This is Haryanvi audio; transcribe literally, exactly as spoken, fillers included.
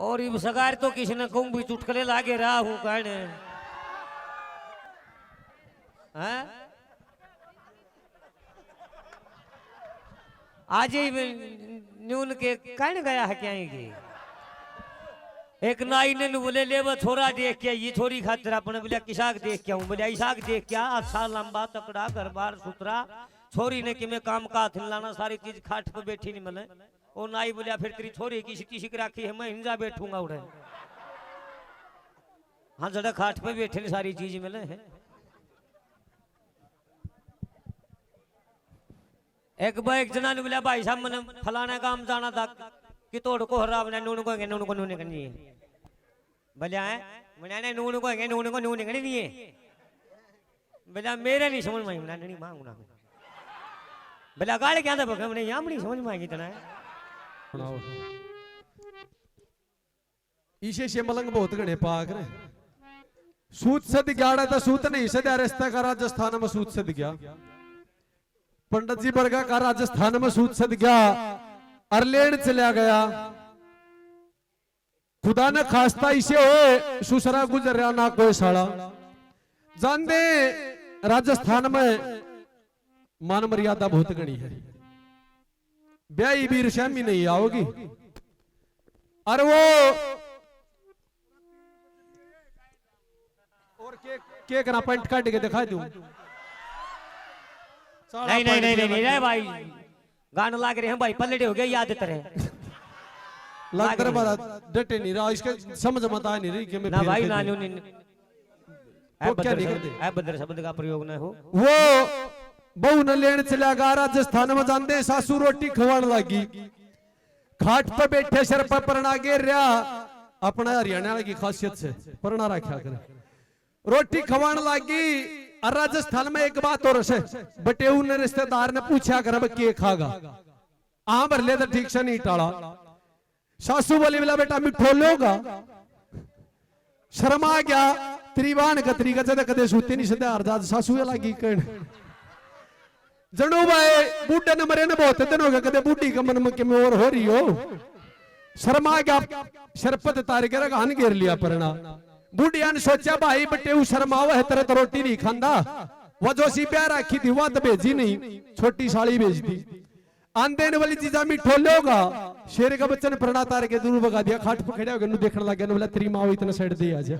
और इब सगार तो किसी ने कहूं भी चुटकले लागे रहा हूं कहने। हैं? आज ही मैं न्यून के कहने गया है क्या ही के? एक नाई ने नु बोले, "ले वो छोरा देख के, ये छोरी खातिर अपने।" बोले, "किसाक देख के आऊं?" बोले, "इसाक देख क्या, अच्छा लंबा तकड़ा, घर बार सुथरा, छोरी ने किमे काम का हाथ नहीं लाना, सारी चीज खाट पे बैठी नहीं मिले।" ओ नाई बोलिया, "फिर तेरी छोरी की सिटी सिक राखी है, मैं हिंजा बैठूंगा उड़े।" हाँ, जड़ा खाट पे बैठे ने सारी चीज मिले है। एक बार एक जना ने बोला, "भाई साहब, मैंने फलाना काम जाना था कि तोड़ को हराब ने नून को नून को नून करनी है।" बोलिया है, "मैंने नून को है, नून को नून करनी नहीं है।" बोला, "मेरे नहीं समझ में आई, मैंने नहीं मांगना।" बोला, "गाल क्या था?" बोला, "मैंने यहाँ नहीं समझ में आएगी इतना है।" इसे से मलंग बहुत घणे पाक ने। सूत सद ग्याड़ा तो सूत नहीं सद्या, रिश्ते का राजस्थान में सूत सद गया। पंडित जी बरगा का राजस्थान में सूत सद गया, अर लेन चला गया। खुदा ने खास्ता इसे होए, सुसरा गुजर रहा ना कोई साला। जान दे, राजस्थान में मान मर्यादा बहुत घणी है। ब्याही भी रस्यामी नहीं आओगी। अरे वो और के, के करा, पैंट काट के दिखा दूं। साला नहीं, नहीं, पैंट नहीं, नहीं, नहीं, नहीं, भाई, गान लाग रहे हैं भाई, पलड़े हो गए याद तेरे। लाग तेरे बारा डटे नहीं रहा, इसके समझ मत आ नहीं रही कि मैं ना फिर भाई, के ना, दूं। New, new, new. तो ऐ क्या भद्र नहीं शब्द, करते? ऐ भद्र शब्द का प्रयोग ना हो। वो बहू ने लेन चला गया राजस्थान में, जान दे सासू रोटी खवान लागी। खाट पे बैठे सिर पे परना गेर रहा, अपना हरियाणा वाले की खासियत से परना रखा करे। रोटी खवान लागी। और राजस्थान में एक बात और से, बटेऊ ने रिश्तेदार ने पूछा कर, "अब के खागा?" हाँ भर ले तो ठीक से नहीं टाला। सासू बोली, "बोला बेटा, मिठो लोगा?" शर्मा गया। त्रिवान कतरी का जद कदे सूती नहीं सदा हरदाद सासू लागी कण। जणू भाई, बूढ़े ने मरे ने बहुत दिन हो गए, कदे बूढ़ी के मन में किमें और हो रही हो। शर्मा गया, शरपत तार के रगान घेर लिया परना। बुढ़िया ने सोचा, "भाई बटेऊ शर्मावे है, तेरे तो रोटी नहीं खांदा।" वह जो सी ब्याह रखी थी, वह तो भेजी नहीं, छोटी साली भेज दी। आंदे ने बोली, "जीजा मिठो लोगा?" शेर का बच्चन परना तार के दूर भगा दिया, खाट पर खड़ा हो गया, नु देखने लग गया, नु बोला, "तेरी माँ इतना साइड दे आ जा।"